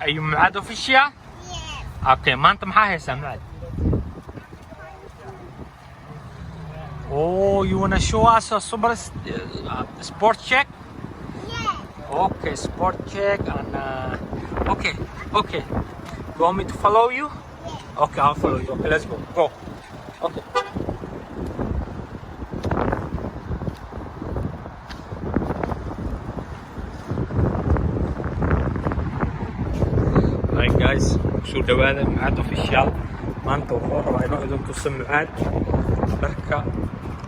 Are you Mucaad Official? Yes. Okay, maanta maxaa haysaa, Mucaad? Oh, you wanna show us a super sport check? Yes. Okay, sport check and okay. You want me to follow you? Yes. Okay, I'll follow you. Okay, let's go. Go. Okay. Hi guys, kusoo dhawaada Mucaad Official. Maanta wuxuu rabaa inuu idin tuso Mucaad dharka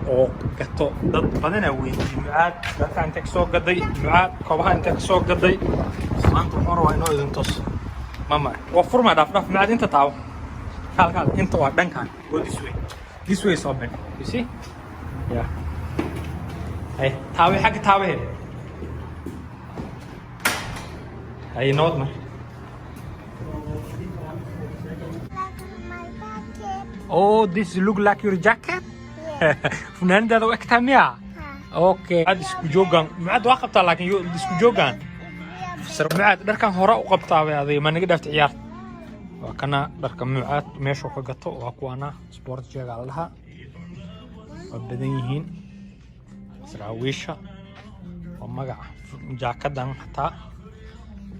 oo gato. Dad badanaa weydiiyey, Mucaad dharka intee kasoo gaday, Mucaad kobaha intee kasoo gaday. Maanta wuxuu rabaa inuu idin tuso. Mama, waa furmaa, dhaaf dhaaf. Mucaad, inta taabo. Kaal kaal, inta waa dhankan. Go this way. This way is open. You see? Yeah. Hey, taabe xagga taabe. Hay, nabad mar. Like my jacket. Oh, this look like your jacket? Yes. Funaanadaada u egtahay miya? Ha. Okay. Mucaad isku joogan. Mucaad waa qabtaa laakiin isku joogan. Mucaad dharkan hore u qabtaa bay adiga ma naga dhaaftay ciyaarta. Waa kana dharka Mucaad meeshuu ka gato, waa kuwana Sport Chek la dhahaa. Waa badan yihiin. Saraawiisha waa magaca jaakadan xataa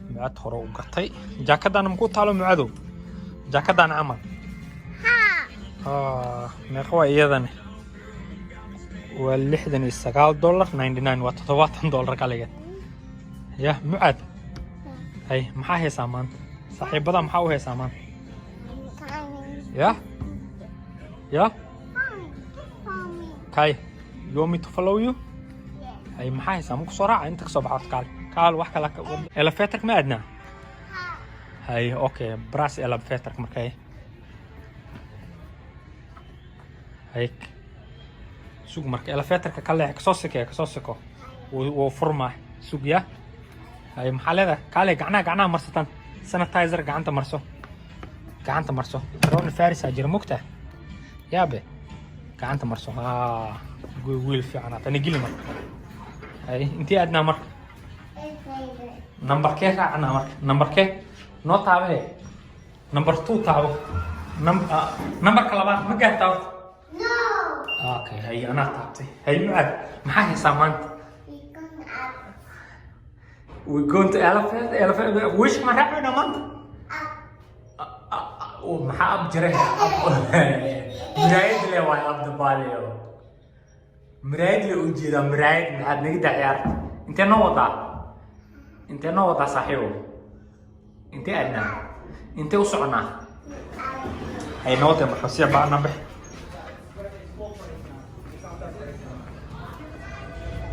Mucaad hore u gatay. Jaakadan ma ku taalo, Mucaadow? Jaakadan camal. Ha. Ah, meeqa waa iyadani? Waa $69.99, waa $70 kaligeed. Yah, Mucaad. Hay, maxaa haysaa maanta? Saaxiibada maxaa u haysaa maanta? Coming. Yah? Yah? Follow me. Kai, you want me to follow you? Yes. Hay, maxaa haysaa? Ma ku soo raaca? Inta ka soo baxa horta, kaal. Kaal wax kale elevator ma aadnaa? Ha. Hay, okay, press elevator markay. Hay. Sug marka elevatorka ka leex, kasoo sikee, kasoo siko. Wuu furmaa. Sug ya. Hay, maxaa leedahay? Kaale gacnaha gacnaha marsatan. Sanitizer gacanta marso. Gacanta marso. Coronavirus aa jira, mugtaa? Yaabe. Gacanta marso. Haa. Wiil fiican hata nigili marka. Hay, intii aadnaa marka? Elevator. Numberkee raacnaa marka? Numberkee noo taabe? Number two taabo. Numberka labaad ma gaartaa horta? No. Okay, hay, anaa taabtay. Hay Mucaad, maxaa haysaa maanta? We going up. We going to elephant elephant wish ma raacayna maanta? Up. Oh, maxaa up jiray? Muraayad le waay abdabaaliyo. Muraayad le u jeedaa, muraayad. Maxaad naga daa ciyaarta? Intee noo wadaa? Intee noo wadaa, saaxiibo? Intee aadnaa? Intee u soconaa? Hay, noo wada marka siya baana bix.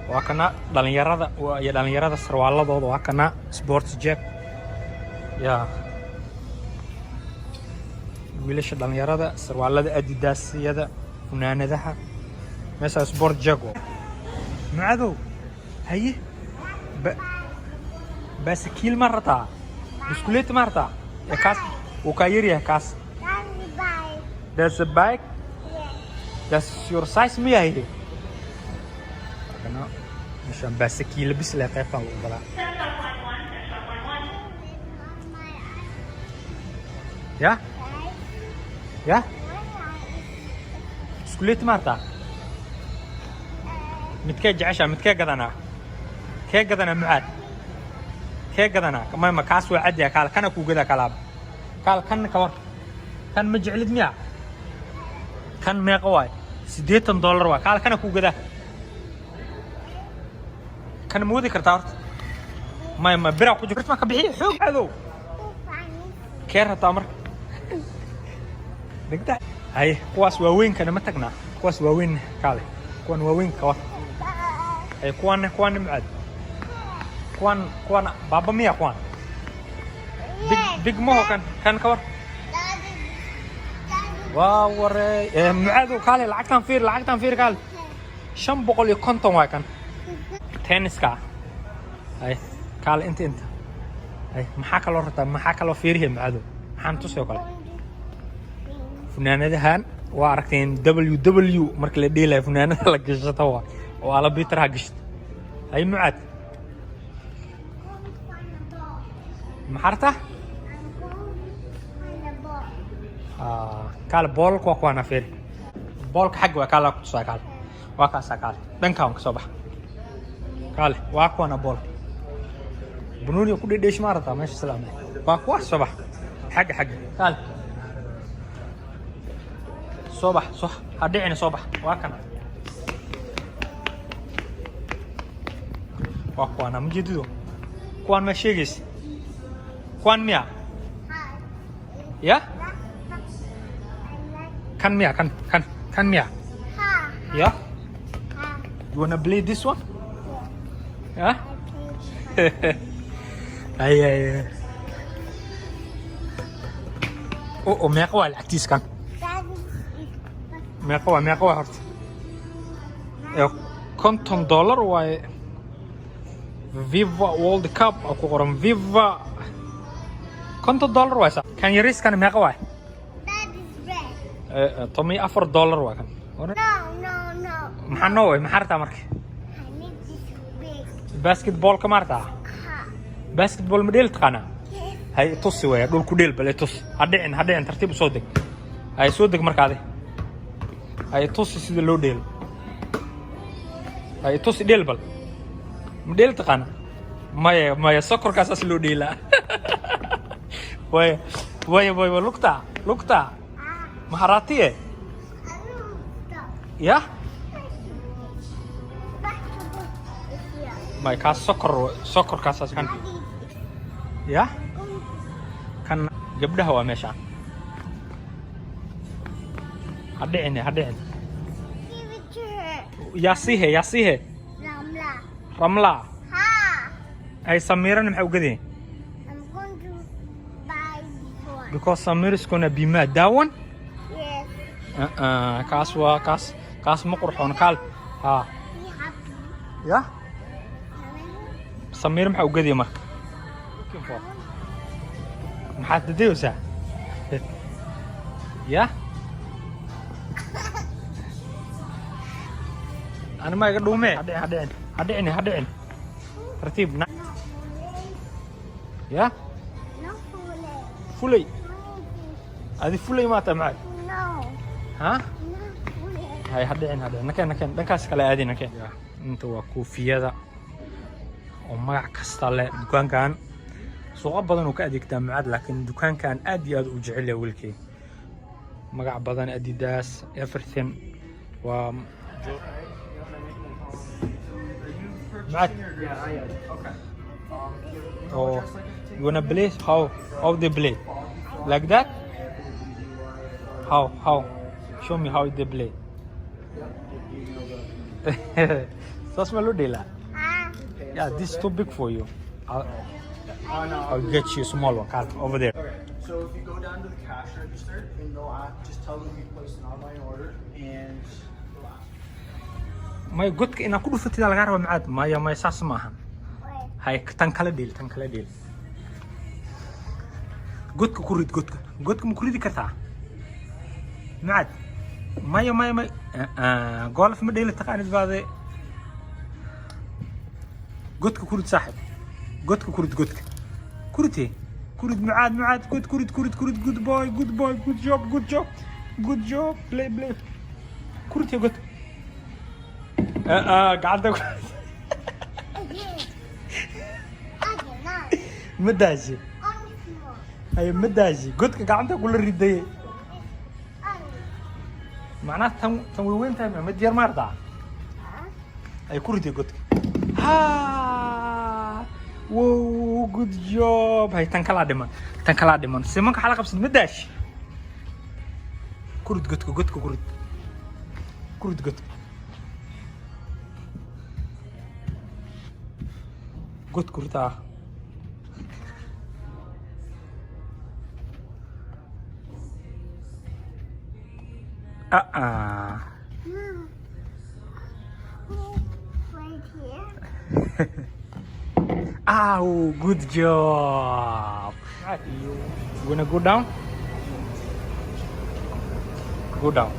Waa kana dhalinyarada iyo dhalinyarada sarwaaladooda, waa kana Sport Chek ya wiilasha dhalinyarada, sarwaalada Adidasyada, funaanadaha meesha Sport Chek. Mucadow, haye, baasakiil ma rataa? Biskuleet ma rataa? Ee kaas wuu kaa yaryahay kaas. That's the bike. That's a bike? Yes. That's your size ma yahay? Kana meeshaan baasakiila bis leh qaybtaan lagu galaa. My ya eyes. Ya. My eyes. Iskuleet ma rabtaa? Midkee jeceshaa? Midkee gadanaa? Kee gadanaa, Mucaad? Kee gadanaa? Mama, kaas waa caddiya. Kaal kana kuu gadaa, kalaaba kaal kan ka war. Kan ma jeclid miya? Kan meeqa waay? $80 waay. Kaal kana kuu gadaa. Kan ma wadi kartaa horta? Maya, ma biraa ku jirta, ma ka bixiya xoog cadow. Kee rabtaa marka? Dhigta. Haye, kuwaas waaweynkana ma tagnaa? Kuwaas waaweyn, kaale, kuwan waaweyn ka war. Haye, kuwan kuwan Mucaad, kuwan kuwan baaba miya? Kuwan big big maho. Kan kan ka war. Waa warey. Ee Mucaadow, kaale, lacagtan fiir, lacagtan fiir, kaale, 550 waay kan tenniska. Haye, kaale, inta inta. Haye, maxaa kaloo rabtaa? Maxaa kaloo fiirihi, Mucaadow? Maxaan tusoo kale? Funaanadahan waa aragteen, WW marka la dheelayo funaanada la gashata waa oo ala biitaraha gashata. Hay Mucaad, maxaa rabtaa? Ah, kaale, boolalka waa kuwaana. Fiiri, boolka xagga waa. Kaale, ku tusaa. Kaale, waa kaasaa. Kaale, dhankaan ka soo bax. Kaale, waa kuwana bool banooniga ku dhedheesh. Ma aragtaa meesha sidaa? Waa kuwaas. Soo bax, xagga, xagga. Kaale, soo bax, soo ha dhicina, soo bax. Waa kana, waa kuwaana. Ma jeedido kuwaan? Ma sheegaysa kuwaan miya? Ya, kan miya? Kan, kan, kan miya? Ya, you wanna play this one? Yeah. Ay, ay, ay. Oh, meeqa waa lacagtiis kan? Meeqa waa? Meeqa waa horta? Ee, $50 waaye. FIFA World Cup oo ku qoran FIFA, $50 waay. Kan yariiskana meeqa waay? Ee, $14 waa kan. Maxaa noo way? Maxaa rabtaa marka? Basketballka ma rabtaa? Basketball ma dheel taqaanaa? Hay, tusi waya. Dhul ku dheel bale, tus. Ha dhicin, ha dhicin. Tartiib u soo deg. Hay, soo deg markaadi. Hay, tusi sida loo dheelo. Hay, tusi, dheel bal. Ma dheel taqaana? Maya, maya, sokorkaasaas loo dheelaa. Waya, waya, waya, lugta, lugta maharaatiye ya. May, kaas sokor, sokorkaasaas kan ya. Kan gabdhaha waa meeshaan. Ha dhicin, ha dhicin. Yaa siihe? Yaa siihe? Ramla. Ay, Samirana maxay u gadeen? I'm going to buy this one. Because Samir is gonna be mad, that one. Yes. Uh-uh, kaas waa kaas, kaas ma qurxoon. Kaal ha. Be happy. Ya, Samir maxaa u gadaya marka? Maxaad dadayeysaa ya? Ani ma iga dhuume. Ha dhicin, ha dhicin, ha dhicin, ha dhicin. Tartiib na ya. No fulay. Fulay. Adi fulay maata macad? No. Ha. No fulay. Hay, ha dhicin, ha dhicin. Nakeen, nakeen, dhankaas kale aadi, nakeen. Inta waa koofiyada oo magac kasta leh. Dukaankan suuqo badan uu ka adeegtaa Mucaad, laakiin dukaankan aad iyo aad u jecel yahay wiilkay. Magac badan, Adidas, everything waa Mucaad. Yeah, I am. Okay. Oh, you wanna play? How they play? Like that? How? Show me how they play. Saas ma loo dheelaa? Ah. Yeah, this is too big for you. I'll get you a small one. Carl, over there. Okay, so if you go down to the cash register and they'll ask, just tell them you placed an online order and they'll ask. Maya, godka inaad ku dhufatid lagaa rabaa, Macaad. Maya, maya, saas ma ahan. Wait. Hay, tan kala dheel, tan kala dheel. Godka ku rid, godka. Godka ma ku ridi kartaa, Macaad? Maya, maya, maya. Golf ma dheeli taqaanid baade. Godka ku rid, saaxib. Godka ku rid, godka ku rid, ku rid, Mucaad, Mucaad, god ku rid, ku rid, ku rid. Good boy, good boy, good job, good job, good job. Play, play. Ku rid god. Gacanta ku Again. Again. Now. Ma daashi? Only small. Haye, ma daashi? Godka gacanta kula ridaye. Only. Macnaha tan way weyn tahay, mid yar maartaa. Huh? Ay, ku riday godka. Ha, wow, good job. Hay, tan kalaa dhiman, tan kalaa dhiman. Simanka xala qabsid. Ma daashi? Ku rid godka, godka ku rid, ku rid godka, god ku ridaa. Ah, ah. Right here. Ow, good job. You wanna go down? Go down.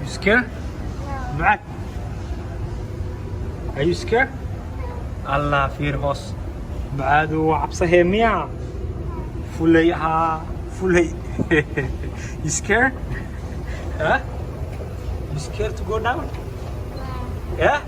You scared? No. Muad. Are you scared? Allah, fiir hoos. Mucaadu waa cabsahee miya? Fulay haa. Fulay. You scared? Huh? You scared to go down? Yeah.